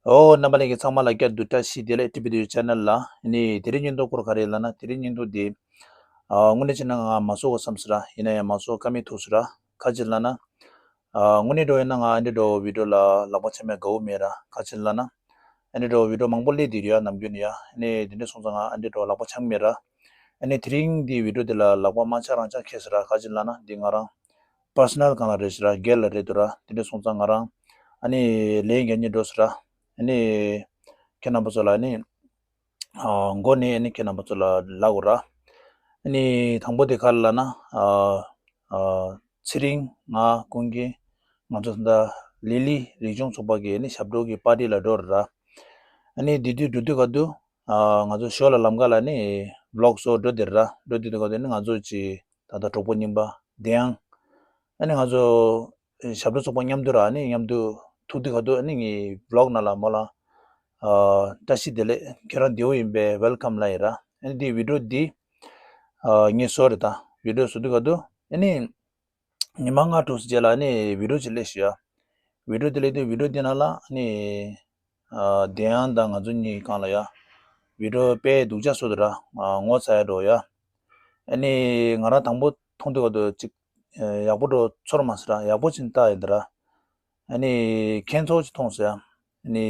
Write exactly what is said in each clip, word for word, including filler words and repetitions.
ཨོ། རྣམ་པ་ལྷན་རྒྱས་ཚང་མ་ལ་བསྐྱར་དུ་བཀྲ་ཤིས་བདེ་ལེགས། ཊི་བི་ཌི་ཡུ་ཆེ་ནལ་ལ། ཨ་ནི་དེ་རིང་བརྙན་ཐུང་སྐོར་ག་རེ་ལབ་ན། དེ་རིང་བརྙན་ཐུང་འདི། ཨ། དངོས་གནས་བྱས་ན་ང་མ་བཟོ་དགོས་བསམ་སོང་ར། ཡིན་ན་ཡང་མ་བཟོ་ཀ་མེད་ཐུག་སོང་ར། ག་ཅི་ལབ་ན། ཨ། དངོས་གནས་འགྲོ་ཡིན་ན་ང་ཨ་འདྲ་འགྲོ་བི་ཌི་ཡོ་ལ་ལག་པ་འཆང་མ་དགའ་བོ་མེད་ར། ག་ཅི་ལབ་ན། ཨ་འདྲ་འགྲོ་བི་ཌི་ཡོ་མང་པོ་སླེབས་བསྡད་ཡོད་ནམ་རྒྱུན་ཡ། ཨ་ནི་དེ་འདྲ་སོང་ཙང་ང་ཨ་འདྲ་འགྲོ་ལག་པ་འཆང་མེད་ར། ཨ་ནི་དེ་རིང་འདི་བི་ཌི་ཡོ་འདི་ལ་ལག་པ་མ་འཆང་རང་འཆང་ཁེལ་སོང་ར། ག་ཅི་ལབ་ན་འདི་ང་རང་པར་སོ་ནལ་སྒང་ལ་རེད་ཤག་ར། སྒེར་ལ་རེད་འདུག་ར། དེ་འདྲ་སོང་ཙང་ང་རང་ཨ་ནི་ལན་རྒྱག་སྙིང་འདོད་སོང་ར། ཨ་ནི་ཁྱེད་རྣམ་པ་ཚོ་ལ་ཨ་ནི། ཨ། མགོ་ནས་ཨ་ནི་ཁྱེད་རྣམ་པ་ཚོ་ལ་ལབ་དགོས་ར། ཨ་ནི་དང་པོ་དེ་ག་རེ་ལབ་ན། ཨ། ཨ། ཚེ་རིང་ང་ཀུན་མཁྱེན་ང་ཚོ་ད་ལི་ལི་རིག་གཞུང་ཚོགས་པ་གི་ཨ་ནི་ཞབས་བྲོ་གི་པར་ཊི་ལ་འགྲོ་ར། ཨ་ནི་དེ་དུས་འགྲོ་དུས་ག་དུས། ཨ། ང་ཚོ་ཞོར་ལ་ལམ་ཁ་ལ་ཨ་ནི་བི་ལོག་བཟོ་འགྲོ་དེ་ར། འགྲོ་དུས་ག་དུས་ཨ་ནི་ང་ཚོ་ཅི། ད་ལྟ་གྲོགས་པོ་རྙིང་པ་བདེ་དབྱངས། ཨ་ནི་ང་ཚོ་ཞབས་བྲོ་ཚོགས་པ་མཉམ་དུ་ར། ཨ་ནི་མཉམ་དུ་ཐུག་དུས་ག་དུས་ཨ་ནི་ངའི་བི་ལོག་ནང་ལ་མོ་ལ། ཨ། བཀྲ་ཤིས་བདེ་ལེགས། ཁྱེད་རང་བདེ་བོ་ཡིན་པས། ཝེལ་ཀམ་ལབ་ཡིན་ར། ཨ་ནི་འདི་བི་ཌི་ཡོ་འདི། ཨ། ངས་བཟོས་རེད་ད། བི་ཌི་ཡོ་བཟོ་དུས་ག་དུས་ཨ་ནི་ཉི་མ་ལྔ་དྲུག་རྗེས་ལ་ཨ་ནི་བི་ཌི་ཡོ་ཅིག་སླེབས་ཤག་ཡ། བི་ཌི་ཡོ་འདི་སླེབས་དུས་བི་ཌི་ཡོ་འདི་ནང་ལ་ཨ་ནི། ཨ། བདེ་དབྱངས་དང་ང་ཚོ་གཉིས་སྒང་ལ་ཡ། བི་ཌི་ཡོ་དཔེ་སྡུག་ཅག་བཟོས་འདུག་ར། ཨ། ངོ་ཚ་ཡ་འགྲོ་ཡ། ཨ་ནི་ང་རང་དང་པོ་མཐོང་དུས་ག་དུས་ཅིག་ཨ། ཡག་པོ་འགྲོ་ཚོར་མ་སོང་ར། ཡག་པོ་ཅིག་བལྟས་ཡིན་འདུག་ར། ཨ་ནི་ཁྱད་མཚར་ཅིག་མཐོང་སོང་ཡ། ཨ་ནི་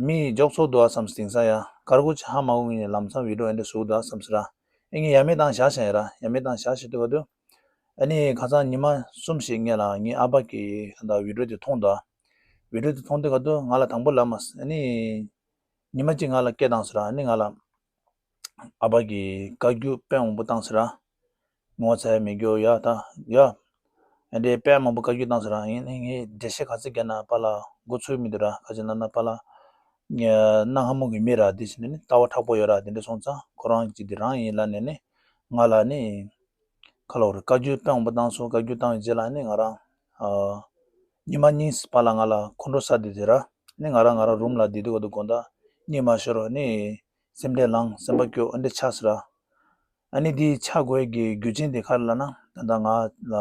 མི་མགྱོགས་ཚོར་འདུག་ཨ་བསམ་སྟེང་སང་ཡ། གར་ཀུ་ཅིག་ཧ་མ་གོ་ངས་ལམ་སང་བི་ཌི་ཡོ་ཨེ་འདྲ་བཟོ་འདུག་ཨ་བསམ་སོང་ར། ཨ་ངས་ཡ་མེད་བཏང་བཞག་བཞག་ཡ་ར། ཡ་མེད་བཏང་བཞག་བཞག་དུས་ག་དུས། ཨ་ནི་ཁ་སང་ཉི་མ་གསུམ་ཞིག་སྔོན་ལ་ངའི་ཨ་ཕ་གིས་ད་ལྟ་བི་ཌི་ཡོ་དེ་མཐོང་འདུག་བི་ཌི་ཡོ་དེ་མཐོང་དུས་ག་དུས་ང་ལ་དང་པོ་ལབ་མ་སོང་། ཨ་ནི་ཉི་མ་གཅིག་ང་ལ་སྐད་བཏང་སོང་ར། ཨ་ནི་ང་ལ། ཨ་ཕ་གིས་བཀའ་བཀྱོན་དཔེ་མང་པོ་བཏང་ཟེར་ར། ངོ་ཚ་ཡ་མེད་རྒྱུ་ཡ་ད་ཡ། ཨ་འདྲའི་དཔེ་མང་པོ་བཀའ་བཀྱོན་བཏང་ཟེར་ར། ཡིན་ནའི་ངས་འགྲེལ་བཤད་ག་ཚོད་བརྒྱབ་ན་པཱ་ལགས་མགོ་ཚོས་མི་འདུག་ར། ག་ཅི་ལབ་ན་པཱ་ལགས་ངས་གནའ་སྔ་མོ་གི་མི་ར། དེ་བཞིན་ནི་ལྟ་བ་མཁྲེགས་པོ་ཡོད་ར། དེ་འདྲ་སོང་ཙང་ཁོ་རང་གཅིག་དེ་རང་ཡིན་ལབ་ནས་ནི་ང་ལ་ནི། ཁ་ལོ་རེ་བཀའ་བཀྱོན་དཔེ་མང་པོ་བཏང་སོང་། བཀའ་བཀྱོན་བཏང་བའི་རྗེས་ལ་ནི་ང་རང་། ཨ། ཉི་མ་གཉིས་པཱ་ལགས་ང་ལ་ཁོང་ཁྲོ་ཟ་བསྡད་ཟེར་ར། ནི་ང་རང་ང་རང་རུམ་ལ་བསྡད་དུས་ག་དུས་དགོང་དག་གཉིད་མ་ཤོར་བ་ནི། སེམས་ཁྲལ་ལངས། སེམས་པ་སྐྱོ། ཨ་འདྲ་ཆགས་ཟེར་ར། ཨ་ནི་འདི་ཆགས་དགོས་ཀྱི་རྒྱུ་རྐྱེན་དེ་ག་རེ་ལབ་ན། ད་ལྟ་ང་ལ་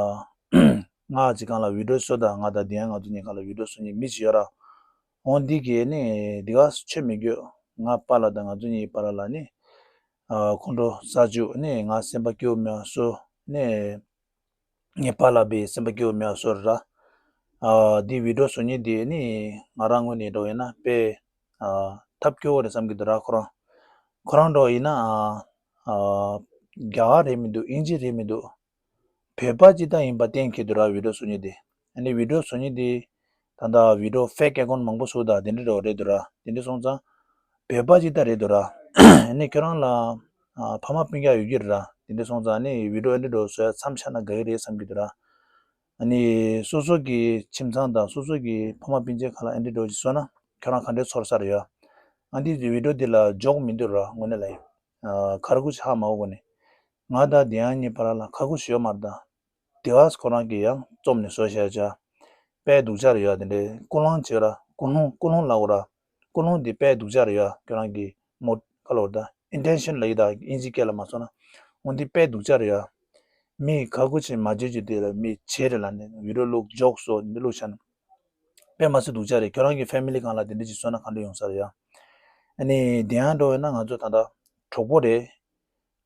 ང་གཅིག་སྒང་ལ་བི་ཌི་ཡོ་བཟོ་དང་། ང་དང་བདེ་དབྱངས་ང་ཚོ་གཉིས་སྒང་ལ་བི་ཌི་ཡོ་བཟོ་མཁན་མི་ཞིག་ཡོད་ར། འོ་འདི་གིས་ནི་འདི་ག་ཆོས་མི་དགོས། ང་པཱ་ལགས་དང་ང་ཚོ་གཉིས་བར་ལ་ནི། ཨ། ཁོང་ཁྲོ་ཟ་བཅུག་ནི་ང་སེམས་པ་སྐྱོ་མེད་པ་བཟོ་ནི། ངའི་པཱ་ལགས་པའི་སེམས་པ་སྐྱོ་མེད་པ་བཟོ་ར། ཨ། འདི་བི་ཌི་ཡོ་བཟོ་མཁན་འདི་ནི་ང་རང་ངོས་ནས་འགྲོ་ཡིན་ན་དཔེ། ཨ། ཐབས་སྐྱོ་བོ་རེད་བསམ་གྱི་འདུག་ར། ཁོ་རང་ཁོ་རང་འགྲོ་ཡིན་ན། ཨ། ཨ། རྒྱ་གར་རེད་མི་འདུག་ཨིན་ཇི་རེད་མི་འདུག་བོད་པ་ཅིག་ད་ཡིན་པ་གཏན་འཁེལ་འདུག་ར། བི་ཌི་ཡོ་བཟོ་མཁན་དེ། ཨ་ནི་བི་ཌི་ཡོ་བཟོ་མཁན་དེ་ད་ལྟ་བི་ཌི་ཡོ་ཕེག་ཨེ་ཀའུན་མང་པོ་བཟོ་དང་དེ་འདྲ་འདྲ་བོ་རེད་འདུག་ར། དེ་འདྲ་སོང་ཙང་བོད་པ་ཅིག་ད་རེད་འདུག་ར། ཨ་ནི་ཁྱོད་རང་ལ་ཨ་ཕ་མ་སྤུན་ཀྱག་ཡོད་ཀྱི་རེད་ར། དེ་འདྲ་སོང་ཙང་ཨ་ནི་བི་ཌི་ཡོ་ཨེ་འདྲ་འདྲ་བོ་བཟོ་ཡ་མཚམས་བཞག་ན་དགའ་གི་རེད་བསམ་གྱི་འདུག་ར། ཨ་ནི་སོ་སོ་གི་ཁྱིམ་ཚང་དང་སོ་སོ་གི་ཕ་མ་སྤུན་མཆེད་ཁ་ལ་ཨེ་འདྲ་འདྲ་བོ་ཅིག་བཟོ་ན་ཁྱོད་རང་ག་འདྲ་ཚོར་ས་རེད་ཡ། ཨ་འདི་བི་ཌི་ཡོ་འདི་ལ་ཇོག་མི་འདུག་ར། དངོས་གནས་ལ་ཡིན། ཨ། ཁར་ཁུ་ཆ་མ་འོ་གོ་ནི། ང་དང་བདེ་དབྱངས་གཉིས་བར་ལ་ཁ་ཁུ་ཞིག་ཡོད་མ་རེད་ད། དེ་བས་ཁོ་རང་གིས་ཡང་རྩོམ་ནས་བཟོ་བྱས་བྱ། དཔེ་སྡུག་ཅག་རེད་ཡ། དེ་འདྲའི་ཀུན་སློང་བྱེད་ར། ཀུན་སློང་ཀུན་སློང་ལབ་དགོས་ར། ཀུན་སློང་འདི་དཔེ་སྡུག་ཅག་རེད་ཡ། ཁྱོད་རང་གི་མོ་ཁ་ལོ་ད་ཨིན་ཊེན་ཤན་ལབ་ཡི་ད་ཨིན་ཇི་སྐད་ལ་མ་སོང་ན། འོ་འདི་དཔེ་སྡུག་ཅག་རེད་ཡ། མི་ཁ་ཁུ་ཆེ་མ་བརྗོད་རྒྱུ་དེ་ལ་མི་བྱེད་རེད་ལབ་ནས་བི་ཌི་ཡོ་བླུགས་ཇོག་བཟོ་འདི་བླུགས་བྱ་ན། དཔེ་མ་སྲིད་སྡུག་ཅག་རེད། ཁྱོད་རང་གི་ཕེ་མི་ལི་སྒང་ལ་དེ་འདྲ་ཅིག་བཟོས་ན་ག་འདྲ་ཡོང་ས་རེད་ཡ། ཨ་ནི་དེ་ཡང་འགྲོ་ཡོད་ན་ང་ཚོ་ད་ལྟ་གྲོགས་པོ་རེད།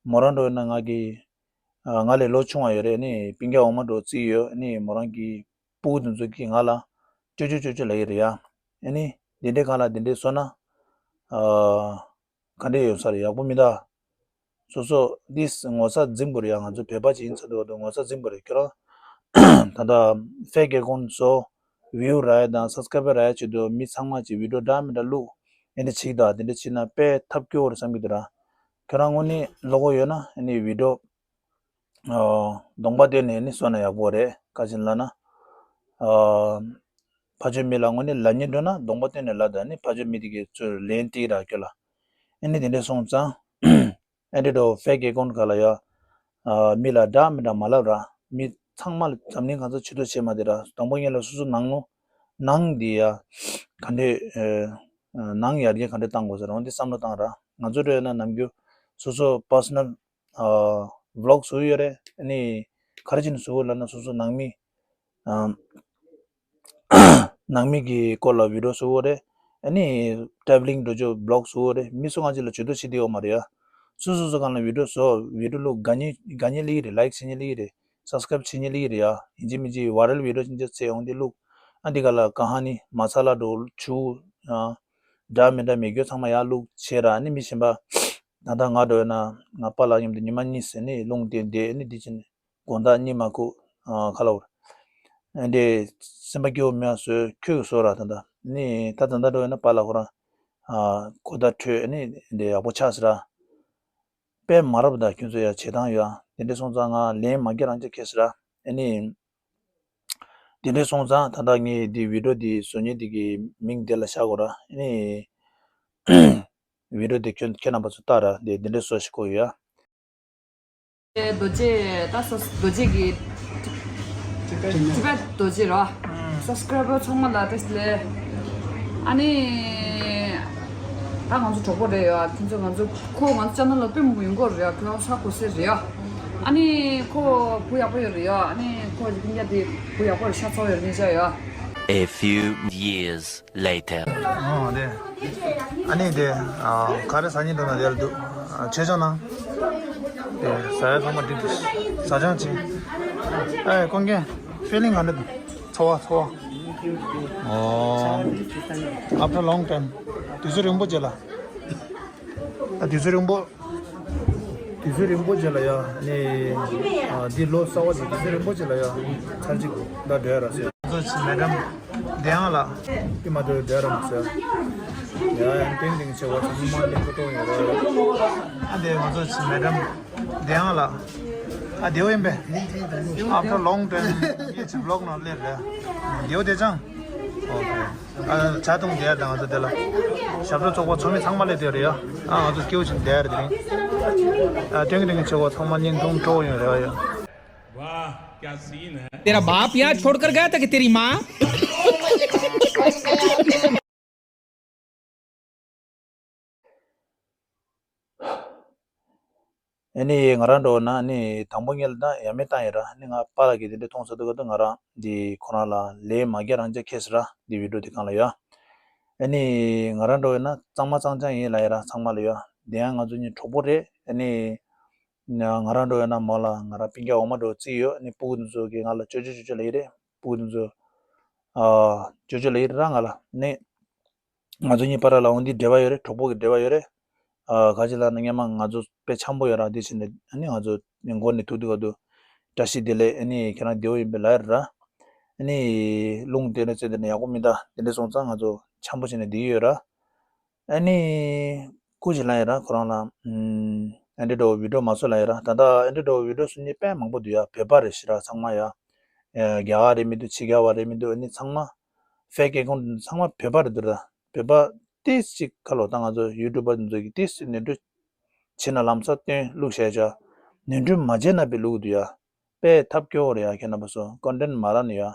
མོ་རང་འགྲོ་ཡོད་ན་ང་གི། ཨ། ང་ལས་ལོ་ཆུང་བ་ཡོད་རེད། ཨ་ནི་སྤུན་ཀྱག་འོ་མ་འགྲོ་བརྩིས་ཡོད། ཨ་ནི་མོ་རང་གི་སྤུ་གུ་དེ་ཚོ་གིས་ང་ལ་ཅོ་ཅོ་ཅོ་ཅོ་ལབ་ཡི་རེད་ཡ། ཨ་ནི་དེ་འདྲའི་སྒང་ལ་དེ་འདྲའི་བཟོས་ན། ཨ། ག་འདྲ་ཡོང་ས་རེད། ཡག་པོ་མི་འདུག་སོ་སོ་འདི་ངོ་ཚ་འཛིན་དགོས་རེད་ཡ། ང་ཚོ་བོད་པ་ཅིག་ཡིན་ཚར་དུས་ངོ་ཚ་འཛིན་དགོས་རེད། ཁྱོད་རང་ད་ལྟ་ཕེག་ཨེ་ཀའུན་ཊི་བཟོ། བིའུ་རག་ཡ་དང་སབ་སི་ཀ་རའེབ་རག་ཡ་ཆེད་དུ་མི་ཚང་མ་ཅིག་བི་ཌི་ཡོ་འདྲ་མི་འདྲ་བླུགས། ཨེ་འདྲ་བྱེད་ཀྱི་འདུག་དེ་འདྲ་བྱེད་ན་དཔེ་ཐབས་སྐྱོ་བོ་རེད་བསམ་གྱི་འདུག་ར། ཁྱོད་རང་དངོས་གནས་བློ་ཁོག་ཡོད་ན་ཨ་ནི་བི་ཌི་ཡོ། ཨ། གདོང་པ་སྟོན་ནས་ཨ་ནི་བཟོས་ན་ཡག་པོ་རེད། ག་ཅི་ལབ་ན། ཨ། ཕ་ཆོས་མི་ལ་དངོས་གནས་ལབ་སྙིང་འདོད་ན་གདོང་པ་སྟོན་ནས་ལབ་དང་། ཨ་ནི་ཕ་ཆོས་མི་དེ་གིས་ཚུར་ལན་སྟེར་ར་ཁྱོད་ལ། ཨ་ནི་དེ་འདྲ་སོང་ཙང་། ཨེ་འདྲ་འགྲོ་ཕེག་ཨེ་ཀའུན་ཊི་ག་ལ་ཡ། ཨ། མི་ལ་འདྲ་མི་འདྲ་མ་ལབ་ར། མི་ཚང་མ་ལ་འཛམ་གླིང་གང་ས་ཕྱི་ཐོག་བྱེད་མ་དེ་ར། དང་པོ་ཉིད་ལ་སོ་སོ་ནང་ལོ། ནང་འདི་ཡ། ག་འདྲས། ཨ། ནང་ཡར་རྒྱས་ག་འདྲས་བཏང་དགོས་ཟེར་འོ་འདི་བསམ་བློ་བཏང་ར། ང་ཚོ་འགྲོ་ཡོད་ན་ནམ་རྒྱུན་སོ་སོ་པར་སོ་ནལ། ཨ། བི་ལོག་བཟོ་གི་ཡོད་རེད། ཨ་ནི་ག་རེ་བྱས་ནས་བཟོ་དགོས་ལབ་ན་སོ་སོ་ནང་མི། ཨ། ནང་མི་གི་སྐོར་ལ་བི་ཌིའོ་བཟོ་གི་ཡོད་རེད། ཨ་ནི་ཊ་རེ་ཝེ་ལིང་འགྲོ་རྒྱུ་བི་ལོག་བཟོ་གི་ཡོད་རེད། མི་སུ་གང་ཅིག་ལ་ཇུས་གཏོགས་བྱེད་ཀྱི་ཡོད་མ་རེད་ཡ། སོ་སོ་སོ་སྒང་ལ་བི་ཌིའོ་བཟོ། བི་ཌིའོ་བླུག། དགའ་ཉེ་དགའ་ཉེ་སླེབས་ཀྱི་རེད། ལའིཀ་བྱེད་མཁན་སླེབས་ཀྱི་རེད། སབ་སི་ཀ་རེབ་བྱེད་མཁན་སླེབས་ཀྱི་རེད་ཡ། ཡིན་གཅིག་མིན་གཅིག་ཝའི་རལ་བི་ཌིའོ་ཅིག་ཅིག་བཙལ་ཡོང་དེ་བླུག། ཨ་འདི་ག་ལ་ཀ་ཧ་ནི་མ་ཚ་ལ་འགྲོ་ཆུ། ཨ་འདྲ་མི་འདྲ་མེད་རྒྱུ་ཚང་མ་ཡར་བླུག་བྱས་ར། ཨ་ནི་མི་གཞན་པ་ད་ལྟ་ང་འགྲོ་ཡོད་ན་ང་པཱ་ལགས་མཉམ་དུ་ཉི་མ་གཉིས་ཟེར་ནི་རླུང་བསྟན་བསྡད། ཨ་ནི་འདི་བྱས་ནས་དགོང་དག་གཉིད་མ་ཁུག། ཨ་ཁ་ལོ་བར། ཨ་འདི་སེམས་པ་སྐྱིད་པོ་མེད་པ་བཟོས། ཁྱོད་ཀྱིས་བཟོ་ར། ད་ལྟ་ནི་ད་ད་ལྟ་འགྲོ་ཡོད་ན་པཱ་ལགས་ཁོ་རང་ཨ་གོ་བརྡ་འཕྲོད། ཨ་ནི་འདི་ཡག་པོ་ཆགས་ཟེར་ར། དཔེ་མ་རབས་ད་ཁྱོད་ཚོ་ཡ་བྱེད་སྟངས་ཡོད་ཨ། དེ་འདྲ་སོང་ཙང་ང་ལན་མ་རྒྱག་རང་རྒྱག་ཁེལ་ཟེར་ར། ཨ་ནི་དེ་འདྲ་སོང་ཙང་ད་ལྟ་ངས་འདི་བི་ཌིའོ་འདི་བཟོ་མཁན་འདི་གི་མིང་དེ་ལ་བཞག་གོ་ར། ཨ་ནི་བི་ཌིའོ་འདི་ཁྱོད་ཁྱེད་རྣམ་པ་ཚོ་ལྟ་ར། འདི་འདི་འདྲ་བཟོ་ཞིག་གོ་ཡོད་ཨ། རྡོ་རྗེ་ད་སོ་རྡོ་རྗེ་གི་ཊི་བེཊ་རྡོ་རྗེ་ར། སབ་སི་ཀ་རའི་བར་ཚང་མ་ལ་བཀྲ་ཤིས་བདེ་ལེགས། ཨ་ནི་ད་ང་ཚོ་གྲོགས་པོ་རེད་ཡ། ཁྱེད་ཚོ་ང་ཚོ་ཁོ་ང་ཚོ་ཅེ་ནལ་ལ་དཔེ་མང་པོ་ཡོང་གི་རེད་ཡ། ཁོ་ཡང་ཧ་གོ་སེ་རེད་ཡ། ཨ་ནི་ཁོ་བུ་ཡག་པོ་ཡོད་རེད་ཡ། ཨ་ནི་ཁོ་རིག་གཉའ་དེ་བུ་ཡག་པོ་རེད། ཤ་ཚ་པོ་ཡོད་རེད། ཉེ་ཆར་ཡ། A few years later. ཨོ་དེ། ཨ་ནི་དེ། ཨ་ག་རེ་ཟ་སྙིང་འདོད་ན་དེ་ལ་འདུག། ཨ་ཆེ་ཆུང་ན། དེ་ཟ་ཡ་ཚང་མ་འགྲིག་འདུག། ཟ་ཆང་ཅིག། ཨེ་ཀོན་ཀེ། ཕི་ལིང་ག་འདྲ་འདུག། ཚོར་བ་ཚོར་བ། ཨོ། After long time. དུས་ཚོད་རིང་པོ་རྗེས་ལ། ཨ་དུས་ཚོད་རིང་པོ། དུས་ཚོད་རིང་པོ་རྗེས་ལ་ཡ། ནི་ཨ་འདི་ལོ་གསར་པ་དེ་དུས་ཚོད་རིང་པོ་རྗེས་ལ་ཡ། ཚར་གཅིག་ད་འགྲོ་ཡ་ར་ཟེར། ང་ཚོ་ཆི་མེ་ཌམ་བདེ་དབང་ལགས། དེ་མ་གཏོགས་འགྲོ་ཡ་ར་མ་ཟེར། ཡ་ཡང་ཏིང་ཏིང་བྱེད་པ་ཚང་མ་ལེགས་པོ་གཏོང་ཡོད་ར། ཨ་འདི་ང་ཚོ་ཆི་མེ་ཌམ་བདེ་དབང་ལགས། ཨ་བདེ་པོ་ཡིན་པས། After long time ངས་ཆི་བི་ལོག་ནང་སླེབས་རེད། བདེ་པོ་བདེ་ཅང་། ཨོ་ཁེ། ཨ་ཇ་འཐུང་བསྡད་དང་ང་ཚོ་དེ་ལ། ཞབས་བྲོ་ཚོགས་པ་ཚོགས་མི་ཚང་མ་སླེབས་བསྡད་རེད་ཡ། ཨ་ང་ཚོ་སྐྱིད་པོ་བྱས་བསྡད་རེད་དེ་རིང་། ཨ་ཏིང་ཏིང་བྱེད་པ་ཚང་མ་བརྙན་ཐུང་སྤྲོ་པོ་ཡོང་རེ་བ་ཡོད། वाह, क्या सीन है। तेरा बाप यहाँ छोड़कर गया था कि तेरी माँ? ཨ་ནི་ང་རང་འགྲོ་ན་ཨ་ནི་དང་པོ་ཉིད་ལ་ད་ཡ་མེད་བཏང་ཡོད་ར། ཨ་ནི་ང་པཱ་ལགས་ཀྱིས་དེ་འདྲ་མཐོང་ས་དུས་སྐབས་དུ་ང་རང་འདི་ཁོ་རང་ལ་ལན་མ་རྒྱག་རང་རྒྱག་ཁེལ་ཟེར་ར། འདི་བི་ཌིའོ་དེ་སྒང་ལ་ཡ། ཨ་ནི་ང་རང་འགྲོ་ཡོད་ན་གཙང་མ་གཙང་རྐྱང་ཡིན་ལབ་ཡོད་ར་ཚང་མ་ལ་ཡ། དེ་ཡང་ང་ཚོ་གཉིས་གྲོགས་པོ་རེད། ཨ་ནི་ང་རང་འགྲོ་ཡོད་ན་མོ་ལ་ང་རང་སྤུན་ཀྱག་འོག་མ་འགྲོ་བརྩིས་ཡོད། ཨ་ནི་སྤུ་གུ་དེ་ཚོ་གིས་ང་ལ་ཅོ་ཅོ་ཅོ་ཅོ་ལབ་ཀྱི་རེད། སྤུ་གུ་དེ་ཚོ་ཨ་ཅོ་ཅོ་ལབ་ཀྱི་རེད་ར་ང་ལ། ཨ་ནི་ང་ཚོ་གཉིས་བར་ལ་འོ་འདི་འབྲེལ་བ་ཡོད་རེད། གྲོགས་པོ་གི་འབྲེལ་བ་ཡོད་རེད། ཨ་ག་ཅི་ལབ་ན་སྔོན་མ་ང་ཚོ་དཔེ་འཆམ་པོ་ཡོད་ར། དེ་བྱས་ནས་ཨ་ནི་ང་ཚོ་མགོ་ནས་ཐུག་དུས་སྐབས་དུ་བཀྲ་ཤིས་བདེ་ལེགས། ཨ་ནི་ཁྱེད་རང་བདེ་པོ་ཡིན་པས་ལབ་ཡོད་ར། ཨ་ནི་རླུང་བསྟན་ནས་བཙལ་བསྡད་ན་ཡག་པོ་མིན་ད། དེ་འདྲ་སོང་ཙང་ང་ཚོ་འཆམ་པོ་བྱས་ནས་བསྡད་ཀྱི་ཡོད་ར། ཨ་ནི་སྐུ་མཁྱེན་ལབ་ཡོད་ར་ཁོ་རང་ལ། ཨམ་ཨ་འདྲ་འདྲ་བོ་བི་ཌིའོ་མ་བཟོ་ལབ་ཡོད་ར། ད་ལྟ་ཨ་འདྲ་འདྲ་བོ་བི་ཌིའོ་བཟོ་མཁན་དཔེ་མང་པོ་འདུག་ཡ། བོད་པ་རེད་ཤག་ར་ཚང་མ་ཡ། ཨ་རྒྱ་གར་རེད་མི་འདུག་ཕྱི་རྒྱལ་བ་རེད་མི་འདུག་ཨ་ནི་ཚང་མ་ཕེག་ཨེ་ཀའུན་ཊི་ཚང་མ་བོད་པ་རེད་འདུག་ར། བོད་པ་ཏིས་ཅིག་ཁ་ལོ་ད་ང་ཚོ་ཡུ་ཊུབ་པར་ཚོ་གིས་ཏིས་ཅིག་ནོར་འཁྲུལ་བྱས་ན་ལམ་སང་སྟོན་བླུགས་བཞག་བྱ། ནོར་འཁྲུལ་མ་བྱས་ན་དཔེ་བླུགས་འདུག་ཡ། དཔེ་ཐབས་སྐྱོ་བོ་རེད་ཡ་ཁྱེད་རྣམ་པ་ཚོ། ཀོན་ཊེན་ཊི་མ་རག་ནི་ཡ།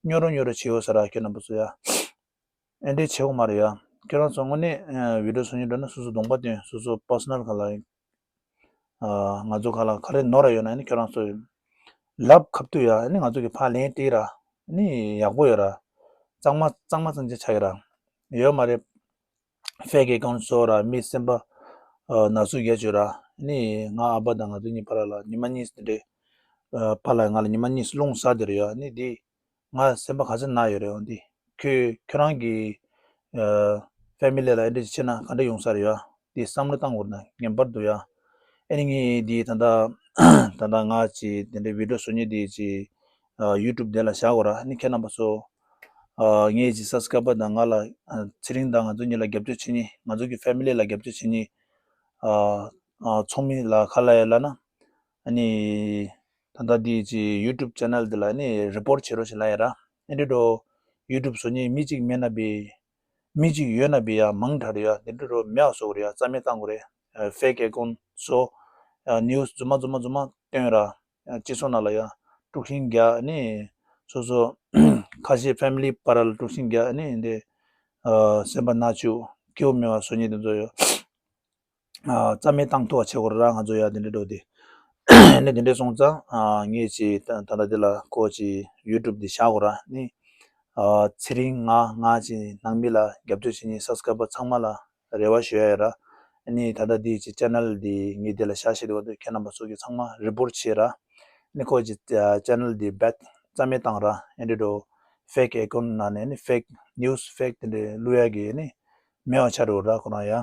སྨྱོ་རུ་སྨྱོ་རུ་བྱེད་ཡོད་ས་ར་ཁྱེད་རྣམ་པ་ཚོ་ཡ། ཨེ་འདྲས་བྱེད་དགོས་མ་རེད་ཡ། ཁྱོད་རང་ཚོ་དངོས་གནས་ཨ་བི་ཌིའོ་བཟོ་སྙིང་འདོད་ན་སོ་སོ་གདོང་པ་སྟོན། སོ་སོ་པར་སོ་ནལ་ཁ་ལ། ཨ་ང་ཚོ་ཁ་ལ་ག་རེ་ནོར་ར་ཡོད་ན་ཨ་ནི་ཁྱོད་རང་ཚོ་ལབ་ཁ་ཐུག་ཡ། ཨ་ནི་ང་ཚོ་གིས་ཕར་ལན་སྤྲད་ར། ཨ་ནི་ཡག་པོ་ཡོད་ར། གཙང་མ་གཙང་མ་གཙང་རྐྱང་ཆགས་ཡོད་ར། ཡོད་མ་རེད། ཕེག་ཨེ་ཀའུན་ཊི་བཟོ་ར་མི་སེམས་པ་ཨ་ན་ཟུག་རྒྱག་བཅུག་ར། ཨ་ནི་ང་ཨ་ཕ་དང་ང་ཚོ་གཉིས་བར་ལ་ཉི་མ་གཉིས་དེ་འདྲས་ཨ་ཕ་ལ་ང་ལ་ཉི་མ་གཉིས་རླུང་ཟ་བསྡད་ར་ཡོད། ཨ་ནི་འདི། ང་སེམས་པ་ག་ཚོད་ན་ཡོད་རེད། འོ་འདི། ཁྱོད་ཁྱོད་རང་གི་ཨ་ཕེ་མི་ལི་ལ་ཨེ་འདྲ་ཅིག་བྱས་ན་ག་འདྲ་ཡོང་ས་རེད་ཡ། འདི་བསམ་བློ་བཏང་དགོས་ན་ངེས་པར་དུ་ཡ། ཨེ་ནི་ངས་འདི་ད་ལྟ་ད་ལྟ་ང་ཅིག་དེ་འདྲའི་བི་ཌིའོ་བཟོ་མཁན་འདི་ཅིག་ཨ་ཡུ་ཊུབ་དེ་ལ་བཞག་དགོས་ར། ཨེ་ནི་ཁྱེད་རྣམ་པ་ཚོ་ཨ་ངའི་ཅིག་སབ་སི་ཀ་རའི་བར་དང་ང་ལ་ཨ་ཚེ་རིང་དང་ང་ཚོ་གཉིས་ལ་རྒྱབ་སྐྱོར་བྱེད་མཁན། ང་ཚོ་གི་ཕེ་མི་ལི་ལ་རྒྱབ་སྐྱོར་བྱེད་མཁན་ཨ་ཨ་ཚོགས་མི་ལ་ག་ལབ་ཡ་ལབ་ན། ཨ་ནི། ད་ལྟ་འདི་ཅི་ཡུ་ཊུབ་ཆེ་ནལ་འདི་ལ་ནི་རི་པོར་ཊི་བྱེད་རོགས་ཞེས་ལབ་ཡ་ར། ཨེ་འདྲ་འགྲོ། ཡུ་ཊུབ་བཟོ་མཁན་མི་གཅིག་མེད་ན་བི། མི་གཅིག་ཡོད་ན་བི་ཡ་མང་དྲགས་རེད་ཡ། འདི་འདྲ་འགྲོ་མེད་པ་བཟོ་དགོས་རེད་ཡ། རྩ་མེད་བཏང་དགོས་རེད། ཕེག་ཨེ་ཀའུན་ཊི་བཟོ། ནིའུ་སི་རྫུན་མ་རྫུན་མ་རྫུན་མ་སྟོན་ར། སྤྱི་ཚོགས་ནང་ལ་ཡ་དཀྲུག་ཤིང་རྒྱག་ནི། སོ་སོ་ཁ་ཤས་ཕེ་མི་ལི་བར་ལ་དཀྲུག་ཤིང་རྒྱག་ནི་འདི། སེམས་པ་ན་བཅུག་སྐྱིད་པོ་མེད་པ་བཟོ་མཁན་དེ་ཚོ་ཡོད། ཨ་རྩ་མེད་བཏང་ཐུབ་པ་བྱེད་དགོས་རེད་ར། ང་ཚོ་ཡ་དེ་འདྲ་འགྲོ་དེ། ཨ་ནི་དེ་འདྲ་སོང་ཙང་ཨ་ངས་ཅིག་ད་ད་ལྟ་དེ་ལ་ཁོ་ཅིག་ཡུ་ཊུབ་འདི་བཞག་དགོས་ར། ནི་ ཚེ་རིང་ང་ང་ཅིག་ནང་མི་ལ་རྒྱབ་སྐྱོར་བྱེད་མཁན་སབ་སི་ཀ་རའི་བར་ཚང་མ་ལ་རེ་བ་ཞུ་ཡ་ཡོད་ར། ཨ་ནི་ད་ལྟ་འདི་ཅིག་ཅེ་ནལ་འདི་ངའི་འདི་ལ་བཞག་བཞག་འདུག་པ་འདི་ཁྱེད་རྣམ་པ་ཚོ་གིས་ཚང་མ་རི་པོར་ཊི་བྱེད་ར། ཨ་ནི་ཁོ་ཅིག་ཅེ་ནལ་འདི་བེད་རྩ་མེད་བཏང་ར། ཨེ་འདྲ་འགྲོ་ཕེག་ཨེ་ཀོན་ནང་ནས་ནི་ཕེག་ནིའུ་སི་ཕེག་དེ་འདྲ་བླུག་ཡ་གི་ནི་མེད་པ་ཆགས་འགྲོ་ར་ཁོ་རང་ཡ།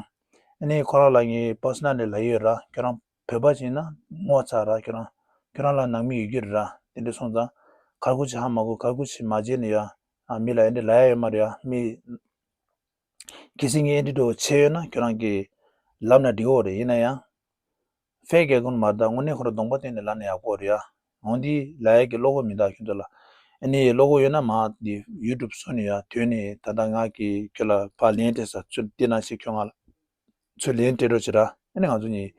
ཨ་ནི་ཁོ་རང་ལ་ངས་པར་སོ་ནལ་ལ་ལབ་ཡོད་ར། ཁྱོད་རང་བོད་པ་ཅིག་ཡིན་ན་ངོ་ཚ་ར། ཁྱོད་རང་ཁྱོད་རང་ལ་ནང་མི་ཡོད་རྒྱུ་རེད་ར། དེ་འདྲ་སོང་ཙང་ག་རེ་ཅིག་ཧ་མ་གོ་ག་རེ་ཅིག་མ་བརྗེད་ནས་ཡ། ཨ་མི་ལ་ཨེ་འདྲ་ལབ་ཡ་ཡོད་མ་རེད་ཡ། མི་གལ་སྲིད་ངས་ཨེ་འདྲ་འགྲོ་བྱས་ཡོད་ན་ཁྱོད་རང་གིས་ལབ་ན་འགྲིག་གི་རེད། ཡིན་ན་ཡང་ཕེག་ཨེ་ཀོན་མ་རེད་ད། དངོས་གནས་ཁོ་རང་གདོང་པ་བསྟན་ནས་ལབ་ན་ཡག་པོ་རེད་ཡ། འོ་འདི་ལབ་ཡ་གི་བློ་ཁོག་མི་འདུག་ཁྱོད་ཚོ་ལ། ཨ་ནི་བློ་ཁོག་ཡོད་ན་མ་འདི་ཡུ་ཊུབ་བཟོས་ནས་ཡ་ཐོན་ནས་ད་ལྟ་ང་གིས་ཁྱོད་ལ་ཕར་ལན་སྤྲད་ས་ཚུར་འདི་ན་ཞིག་ཁྱོད་ང་ལ་ཚུར་ལན་སྤྲད་རོགས་བྱེད་ར། ཨ་ནི་ང་ཚོ་གཉིས་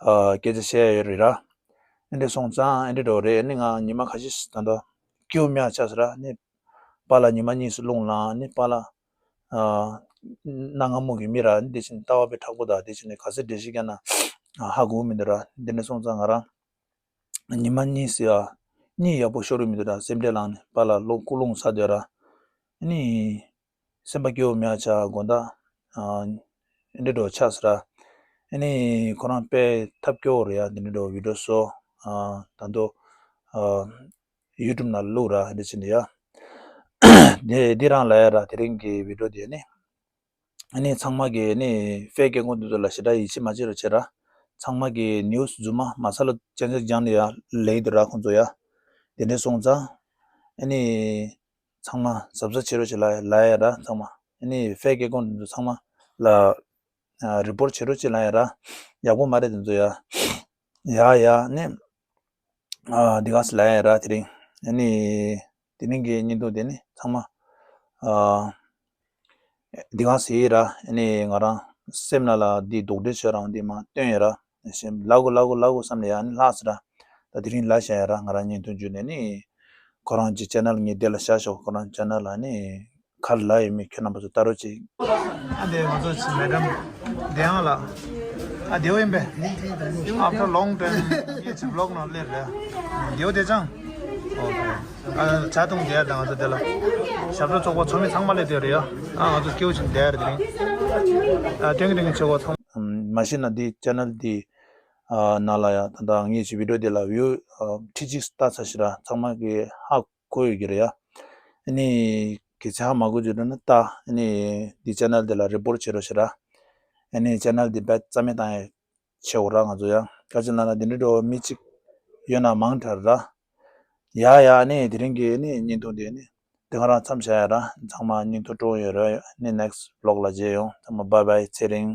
ཨ་སྐད་ཆ་བཤད་ཡ་ཡོད་རེད་ར། ཨ་འདྲ་སོང་ཙང་ཨ་འདྲ་འགྲོ་རེད། ཨ་ནི་ང་ཉི་མ་ཁ་ཤས་ཤིག་ད་ལྟ་སྐྱིད་པོ་མེད་པ་ཆགས་སོང་ར། ཨ་ནི་པཱ་ལགས་ཉི་མ་གཉིས་སུ་རླུང་ལངས། ཨ་ནི་པཱ་ལགས་ཨ་གནའ་སྔ་མོ་གི་མི་ར། ཨ་ནི་དེ་བཞིན་ལྟ་བ་དཔེ་མཁྲེགས་པོ་དང་དེ་བཞིན་ག་ཚོད་འགྲེལ་བཤད་བརྒྱབ་ན་ཧ་གོ་གི་མི་འདུག་ར། དེ་འདྲ་སོང་ཙང་ང་རང་ཉི་མ་གཉིས་སུ་ཡ་གཉིད་ཡག་པོ་ཤོར་གི་མི་འདུག་ར། སེམས་ཁྲལ་ལངས་ནས་པཱ་ལགས་རླུང་སྐུ་རླུང་ཚ་སྡོད་ར། ཨ་ནི་སེམས་པ་སྐྱིད་པོ་མེད་པ་ཆགས། དགོང་དག་ཨ་འདི་འདྲ་འགྲོ་ཆགས་སོང་ར། ཨ་ནི་ཁོ་རང་དཔེ་ཐབས་སྐྱོ་བོ་རེད་ཡ། འདི་འདྲ་འགྲོ་བི་ཌི་ཡོ་བཟོ། ཨ་ད་དུང་ཨ་ཡུ་ཊུབ་ནང་བླུགས་ར། འདི་བྱས་ནས་ཡ། འདི་འདི་རང་ལ་ཡ་ར། དེ་རིང་གི་བི་ཌི་ཡོ་འདི་ནི་ཨ་ནི་ཚང་མ་གིས་ནི་ཕེག་ཨེ་ཀོན་འདི་ཚོ་ལ་ཞེ་དྲག་ཡིད་ཆེས་མ་བྱེད་རོགས་བྱེད་ར། ཚང་མ་གིས་ནིའུ་སི་རྫུན་མ་མ་རྩ་ལ་ཅན་ཅན་རྒྱག་ནས་ཡ་ལབ་ཀྱི་འདུག་ར་ཁོང་ཚོ་ཡ། དེ་འདྲ་སོང་ཙང་ཨ་ནི་ཚང་མ་གཟབ་གཟབ་བྱེད་རོགས་བྱེད་ལ་ལབ་ཡ་ར། ཚང་མ་ཨ་ནི་ཕེག་ཨེ་ཀོན་འདི་ཚོ་ཚང་མ་ལ་ཨ་རི་པོར་ཊི་བྱེད་རོགས་བྱེད་ལབ་ཡ་ར། ཡག་པོ་མ་རེད་དེ་ཚོ་ཡ། ཡ་ཡ་ནི་ཨ་འདི་ག་ཟེར་ལབ་ཡ་ར། དེ་རིང་ཨ་ནི་དེ་རིང་གི་བརྙན་ཐུང་དེ་ནི་ཚང་མ་ཨ་འདི་ག་ཟེར་ཡ་ར། ཨ་ནི་ང་རང་སེམས་ནང་ལ་འདི་སྡུག་འདྲེ་བྱོས་རང་འདི་མ་སྟོན་ཡ་ར། ལབ་དགོས་ལབ་དགོས་ལབ་དགོས་བསམ་ནས་ཡ་ནི་ལྷག་སོང་ར། ད་དེ་རིང་ལབ་བཞག་ཡ་ར། ང་རང་བརྙན་ཐུང་བརྒྱུད་ནས་ནི་ཁོ་རང་གི་ཅེ་ནལ་ངས་འདི་ལ་བཞག་ཞོག་ཁོ་རང་ཅེ་ནལ་ལ་ནི་ག་རེ་ལབ་ཡོད་མེད་ཁྱེད་རྣམ་པ་ཚོ་ལྟ་རོགས་གྱིས། ཨ་འདི་ང་ཚོ་ཅིག་མེ་ཌམ་བདེ་དབྱངས་ལགས། ཨ་བདེ་པོ་ཡིན་པས། After long time ངས་ཅིག་བི་ལོག་ནང་སླེབས་རེད། བདེ་པོ་བདེ་ཅང་། ཨོ་ཁེ། ཨ་ཇ་འཐུང་བསྡད་ཡ་དང་ང་ཚོ་འདི་ལ་ཞབས་བྲོ་ཚོགས་པ་ཚོགས་མི་ཚང་མ་སླེབས་བསྡད་རེད་ཡ། ཨ་ང་ཚོ་སྐྱིད་པོ་བྱས་ནས་བསྡད་ཡ་རེད་དེ་རིང་། ཨ་སྟོན་གི་སྟོན་གི་ཆེ་བ་ཚང་མ། མ་གཞི་ན་འདི་ཅེ་ནལ་འདི་ཨ་ནང་ལ་ཡ་ད་ལྟ་ངེད་ཀྱི་བི་ཌི་ཡོ་འདི་ལ་བིའུ་ཨ་ཁྲི་གཅིག་ལྟ་ཚར་ཤག་ར། ཚང་མ་གིས་ཧ་གོ་ཡོད་ཀྱི་རེད་ཡ། ཨ་ནི་གལ་སྲིད་ཧ་མ་གོ་རྒྱུ་འདུག་ན་ལྟ། ཨ་ནི་འདི་ཅེ་ནལ་འདི་ལ་རི་པོར་ཊི་བྱེད་རོགས་བྱེད་ར། ཨ་ནི་ཅེ་ནལ་འདི་བེད་རྩ་མེད་བཏང་ཡ་བྱེད་དགོས་ར་ང་ཚོ་ཡ། ག་ཅི་ལབ་ན་འདི་འདྲ་འགྲོ་བ་མི་གཅིག་ཡོད་ན་མང་དྲགས་ར། ཡ་ཡ་ཨ་ནི་དེ་རིང་གི་ཨ་ནི་བརྙན་ཐུང་འདི་ཨ་ནི་དེ་ག་རང་མཚམས་བཞག་ཡ་ར། ཚང་མ་བརྙན་ཐུང་སྤྲོ་ཡོད་ར། ཨ་ནི་ནེག་སི་ཊི་བི་ལོག་ལ་མཇལ་ཡོང་། ཚང་མ་བྷའི་བྷའི། ཚེ་རིང་།